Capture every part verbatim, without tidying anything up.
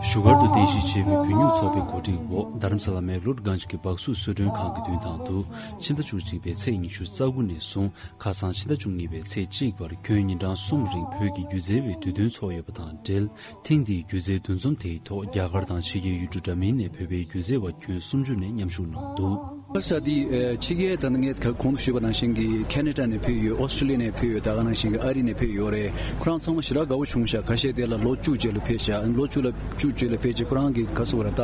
བཞུགས་སྒར་དུ་རྟེན་གཞི་བྱས་པའི་བོད་མྱུར་ཚོགས་པའི་གོ་སྒྲིག་འོག་རྡ་རམ་ས་ལ་མེག་ལོར་གྷན་ཇི་གི་སྦག་སུ་གསོལ་མགྲོན་ཁང་གི་མདུན་ཐང་དུ་ཕྱི་ཟླ་བཅུ་གཅིག་པའི་ཚེས་ཉི་ཤུ་རྩ་དགུ་ནས་བཟུང་ཁ་སང་ཕྱི་ཟླ་བཅུ་གཉིས་པའི་ཚེས་གཅིག་བར་ཁྱོན་ཉིན་གྲངས་གསུམ་རིང་བོད་ཀྱི་སྒྱུ་རྩལ་བའི་དུས་སྟོན་ཚོགས་ཡོད་པ་དང་འབྲེལ། ཐེངས་འདིའི་སྒྱུ་རྩལ་འདུ་འཛོམས་དེའི་ཐོག་རྒྱ་གར་དང་ཕྱི་རྒྱལ་ཡུལ་གྲུ་འདྲ་མིན་ནས་བོད་པའི་སྒྱུ་རྩལ་བ་ཁྱོན་སུམ་ཅུ་ནས་མཉམ་ཞུགས་གནང་འདུག་ས་དེ་ཕྱི་རྒྱལ་དང་ངས་གོང་དུ་ཞུས་པ་ནང་བཞིན་གྱི་ཁེ་ན་ཌ་ནས་ཕེབས་ཡོད། ཨོ་སི་ཀྲི་ལི་ཡ་ནས་ཕེབས་ཡོད། ད་ག་ནང་བཞིན་གྱི་ཨ་རི་ནས་ཕེབས་ཡོད་རེད། ཁོ་རང་ཚང་མ་ཞེ་དྲག་དགའ་བོ་བྱུང་ཤག་ཁ་ཤས་དེ་ལ་ལོ་བཅུ་རྗེས་ལ་ཕེབས་ཤག་ལོ་བཅུ་ལ་བཅུ་རྗེས་ལ་ཕེབས་རྗེས་ཁོ་རང་གི་ག་ཟེར་བ་རེད། ད་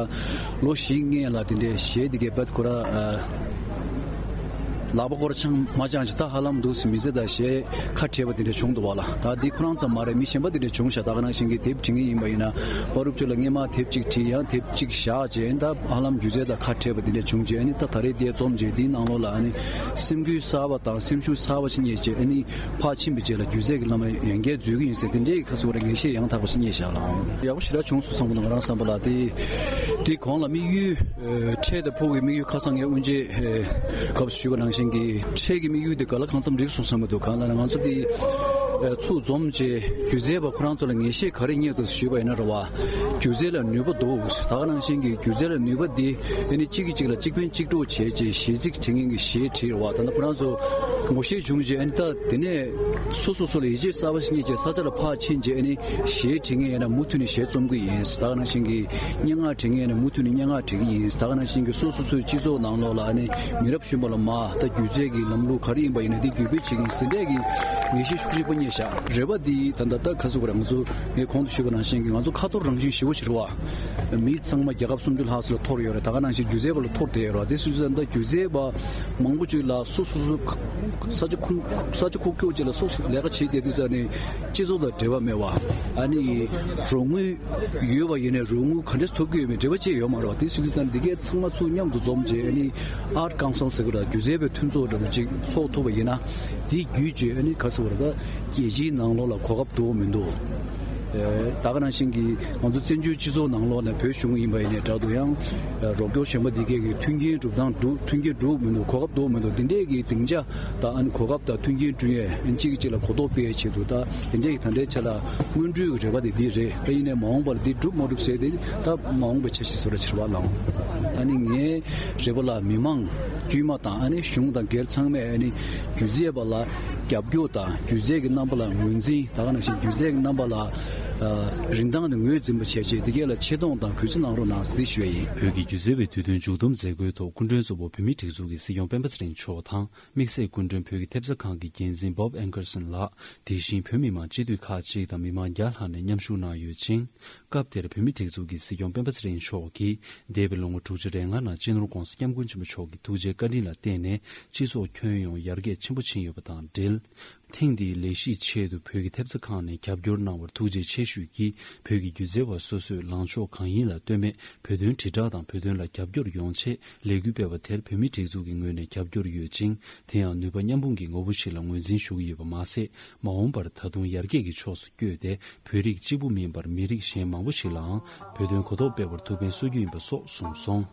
ལོ་བཞི་ལྔའི་ལ་དེ་འདྲའི་གཞས་དེ་གའི་བད་ཁོ་ར་ལག་པ་སྐོར་ཆང་མ་ཅང་ཅི་ད་ཧ་ལམ་འདུག་སེ་མི་ཚེ་དང་གཞས་ཁ་བྲལ་བ་དེ་འདྲ་བྱུང་འདུག་བ་ལ། ད་འདི་ཁོ་རང་ཙམ་མ་རེད། མི་གཞན་པ་དེ་འདྲ་བྱུང་ཤག་ད་ག་ནང་བཞིན་གྱི་དེབ་བྲིས་མཁན་ཡིན་པ་ཡིན་ན་པ་རུབ་ཅིག་ལ་སྔས་མ་དེབ་གཅིག་བྲིས། ཡང་དེབ་གཅིག་བཞག་རྗེས་ད་ཧ་ལམ་སྒྱུ་རྩལ་དང་ཁ་བྲལ་བ་དེ་འདྲ་བྱུང་རྗེས་ཨ་ནི་ད་ད་རེས་དེ་རྩོམ་རྗེས་དེའི་ནང་ལོགས་ལ་ཨ་ནི་སེམས་འགུལ་གསར་བ་དང་སེམས་ཤུགས་གསར་བ་ཞིག་རྙེད་རྗེས་ཨ་ནི་ཕར་ཕྱིན་པའི་རྗེས་ལ་སྒྱུ་རྩལ་གྱི་ལམ་ལ་ཡང་བསྐྱར་འཛུལ་གྱི་ཡིན་ཟེར་དེ་འདྲའི་ཁ་སོ་རེ་ངེས་ཤེས་ཡང་དག་པ་ཞིག་རྙེད་ཤག་ལགས། ཡག་པོ་ཞེ་དྲག་བྱུང་སོང་བསམ་གྱི་འདུག་ང་རང་བསམ་པ་ལ་དེ་དེ་གོང་ལ་དམིགས་ཡུལ། ཨེ། འཕྲེད་དང་ཕུག་གི་དམིགས་ཡུལ་ཁ་སང་ངས་དབུ་འབྱེད། ཨེ། སྐབས་སུ་ཞུས་པ་ནང་བཞིན་གྱི་འཕྲེད་ཀྱི་དམིགས་ཡུལ་དེ་ག་ལ་གང་འཚམ་འགྲིག་སོང་བསམ་གྱི་འདུག་གང་ལ་ང་ཚོ་དེ་ཨེ། ཚུར་འཛོམས་བྱས་སྒྱུ་རྩལ་པ་ཁོ་རང་ཚོ་ལ་ངེས་ཤེས་ག་རེ་རྙེད་འདུག་ཞུས་པ་ཡིན་ན་རེད་བ། སྒྱུ་རྩལ་ལ་ནུས་པ་འདུག་ད་ག་ནང་བཞིན་གྱི་སྒྱུ་རྩལ་ལ་ནུས་པ་དེ་ཨ་ནི་གཅིག་གིས་གཅིག་ལ་གཅིག་ཕན་གཅིག་གྲོགས་བྱས་རྗེས་གཞས་ཚིག་བྲིས་མཁན་གྱི་གཞས་བྲིས་རེད་བ། ད་ནི་ཁོ་རང་ཚོ་ངོ་ཤེས་བྱུང་རྗེས་ཨ་ནི་ད་དེ་ནས་སོ་སོ་སོ་ལ་ཡིད་ཆེས་གསར་པ་ཞིག་རྙེད་རྗེས་ས་ཆ་ལ་ཕར་ཕྱིན་རྗེས་ཨ་ནི་གཞས་བྲིས་མཁན་ཡིན་ན་མུ་མཐུད་ནས་གཞས་རྩོམ་གྱི་ཡིན། ད་ག་ནང་བཞིན་གྱི་སྙན་ངག་བྲིས་མཁན་ཡིན་ན་མུ་མཐུད་ནས་སྙན་ངག་བྲིས་ཀྱི་ཡིན། ད་ག་ནང་བཞིན་གྱི་སོ་སོ་སོའི་སྤྱི་ཚོགས་ནང་ལོགས་ལ་ཨ་ནི་མི་རབས་གཞོན་པ་ལ་མར་ད་སྒྱུ་རྩལ་གྱི་ལམ་ལུགས་ག་རེ་ཡིན་པ་ཡིན་ན་དེ་བརྒྱུད་སྤེལ་བྱེད་ཀྱི་ཡིན་ཟེར་འདྲས་ཀྱི་ངེས་ཤེས་ཤུགས་ཆེན་པོ་རྙེད་ཤག་རེད་པ། འདི་ད་ལྟ་ད་ག་ཟེར་དགོས་རེད། ང་ཚོ་ངས་གོང་དུ་ཞུས་པ་ནང་བཞིན་གྱི་ང་ཚོ་ཁ་ཐོར་རང་བཞིན་ཞེ་པོ་ཞིག་རེད་བ། མི་ཚང་མ་རྒྱལ་ཁབ་སུམ་ཅུ་ལྷག་ཙམ་ལ་ཐོར་ཡོད་རེད། ད་ག་ནང་བཞིན་སྒྱུ་རྩལ་པ་ལ་ཐོར་བསྡད་ཡོད་རེད་བ། དེ་སུ་ཚོད་ད་སྒྱུ་རྩལ་པ་མང་པོ་ཅིག་ལ་སོ་སོ་སོ་ས་ཆ་ཁུངས་ས་ཆ་ཁུག་ཀྱོག་ཅིག་ལ་སོ་སོ་ལས་ཀ་བྱེད་བསྡད་དུས་ཙང་ནས་སྤྱི་ཚོགས་དང་འབྲེལ་བ་མེད་བ། ཨ་ནི་རོགས་དངུལ་ཡོད་པ་ཡིན་ནའི་རོགས་དངུལ་ག་འདྲས་ཐོབ་ཀྱི་ཡོད་མེད་འབྲེལ་བ་ཅིག་ཡོད་མ་རེད་བ། དེ་སུ་ཚོད་ད་འདི་གའི་ཚང་མ་ཚུར་མཉམ་དུ་འཛོམས་རྗེས་ཨ་ནི་ཨར་ཊི་ཀའུན་སིལ་ཟེར་གི་རེད། སྒྱུ་རྩལ་པའི་མཐུན་ཚོགས་འདྲ་བོ་ཅིག་ཚོགས་ཐུབ་པ་ཡིན་ན་འདི་བརྒྱུད་རྗེས་ཨ་ནི་ག་ཟེར་བ་རེད། ད་རྒྱལ་སྤྱིའི་ནང་ལོགས་ལ་གོ་སྐབས་འདུག་མི་འདུག་ཨེ། ད་ག་ནང་བཞིན་གྱི་ང་ཚོ་བཙན་བྱོལ་སྤྱི་ཚོགས་ནང་ལོགས་ནས་བོད་གཞུང་ཡིན་པ་ཡིན་ནའི་འདྲ་འདུག་ཡང་ཨེ། རོགས་སྐྱོར་གཞན་པ་འདི་གས་ཀྱི་མཐུན་རྐྱེན་སྒྲུབ་སྟངས་འདུག་མཐུན་རྐྱེན་འགྲུབ་མི་འདུག་གོ་སྐབས་འདུག་མི་འདུག་འདི་འདྲས་ཀྱི་སྡིངས་ཆ་དང་ཨ་ནི་གོ་སྐབས་དང་མཐུན་རྐྱེན་བསྐྲུན་ཡས་ཨ་ནི་གཅིག་གིས་གཅིག་ལ་གོ་རྟོགས་སྤེལ་ཡས་ཆེད་དུ་ད་འདི་འདྲས་ཀྱི་ད་ལྟའི་ཆ་ལ་སྔོན་འགྲོའི་རེ་བ་དེ་འདི་རེད། ད་ཡིན་ནའི་མ་འོངས་པར་འདི་འགྲུབ་མ་འགྲུབ་ཟེར་དེ་ད་མ་འོངས་པའི་འཆར་གཞི་བཟོ་འདྲ་ཅིག་རེད་བ་ལགས། ཨ་ནི་ངའི་རེ་བ་ལ་མི་མང་དཀྱུས་མ་དང་ཨ་ནི་གཞུང་དང་སྒེར་ཚང་མས་ཨ་ནི་སྒྱུ་རྩལ་པ་ལ་རྒྱབ་སྐྱོར་དང་སྒྱུ་རྩལ་གྱི་རྣམ་པ་ལ་ངོས་འཛིན། ད་ག་ནང་བཞིན་སྒྱུ་རྩལ་གྱི་རྣམ་པ་ལ་ཨ་རིན་ཐང་དང་ངོས་འཛིན་པ་བྱས་རྗེས་འདི་གས་ལ་ཆེ་མཐོང་དང་གུས་བརྩི་གནང་རོགས་གནང་ཟེར་ཞུ་ཡ་ཡིན། བོད་ཀྱི་སྒྱུ་རྩལ་བའི་དུས་སྟོན་མཇུག་བསྡོམས་མཛད་སྒོའི་ཐོག་སྐུ་མགྲོན་གཙོ་བོ་བོད་མིའི་སྒྲིག་འཛུགས་ཀྱི་སྲིད་སྐྱོང་སྤེན་པ་ཚེ་རིང་མཆོག་དང་དམིགས་བསལ་སྐུ་མགྲོན་བོད་ཀྱི་ཐེབས་རྩ་ཁང་གི་འགན་འཛིན་Bob Anderson་ལགས། དེ་བཞིན་བོད་མི་མང་སྤྱི་འཐུས་ཁག་ཅིག་དང་མི་མང་བརྒྱ་ལྷག་ནས་མཉམ་ཞུགས་གནང་ཡོད་ཅིང་། སྐབས་དེར་བོད་མིའི་སྒྲིག་འཛུགས་ཀྱི་སྲིད་སྐྱོང་སྤེན་པ་ཚེ་རིང་མཆོག་གིས་འདས་པའི་ལོ་ངོ་དྲུག་ཅུ་རེ་ལྔ་ནང་སྤྱི་ནོར་༧གོང་ས་༧སྐྱབས་མགོན་ཆེན་པོ་མཆོག་གི་ཐུགས་རྗེ་བཀའ་དྲིན་ལ་བརྟེན་ནས་སྤྱི་ཚོགས་ཁྱོན་ཡོངས་ཡར་རྒྱས་ཆེན་པོ་ཕྱིན་ཡོད་པ་དང་འབྲེལ། ཐེངས་འདིའི་ལས་གཞིའི་ཆེད་དུ་བོད་ཀྱི་ཐེབས་རྩ་ཁང་ནས་རྒྱབ་སྐྱོར་གནང་བར་ཐུགས་རྗེ་ཆེ་ཞུས་ཀྱིས། བོད་ཀྱི་སྒྱུ་རྩལ་བ་སོ་སོས་ལངས་ཕྱོགས་གང་ཡིན་ལ་ལྟོས་མེད་བོད་དོན་དྲིལ་བསྒྲགས་དང་བོད་དོན་ལ་རྒྱབ་སྐྱོར་ཡོང་ཆེད་ལས་འགུལ་སྤེལ་བ་དེར་བོད་མིའི་སྒྲིག་འཛུགས་ཀྱི་ངོས་ནས་རྒྱབ་སྐྱོར་ཡོད་ཅིང་། དེ་ཡང་ནུས་པ་མཉམ་སྤུངས་ཀྱི་ངོ་བོ་ཞིག་ལ་ངོས་འཛིན་ཞུ་གི་ཡོད་པ་མ་ཟད། མ་འོངས་པར་ད་དུང་ཡར་རྒྱས་ཀྱི་ཕྱོགས་སུ་བསྐྱོད་དེ། བོད་རིགས་གཅིག་པུ་མིན་པར་མི་རིགས་གཞན་མང་པོ་ཞིག་ལའང་བོད་དོན་གོ་རྟོགས་སྤེལ་བར་ཐུགས་ཕན་གསོས་རྒྱུ་ཡིན་པ་སོགས་གསུངས་སོང་།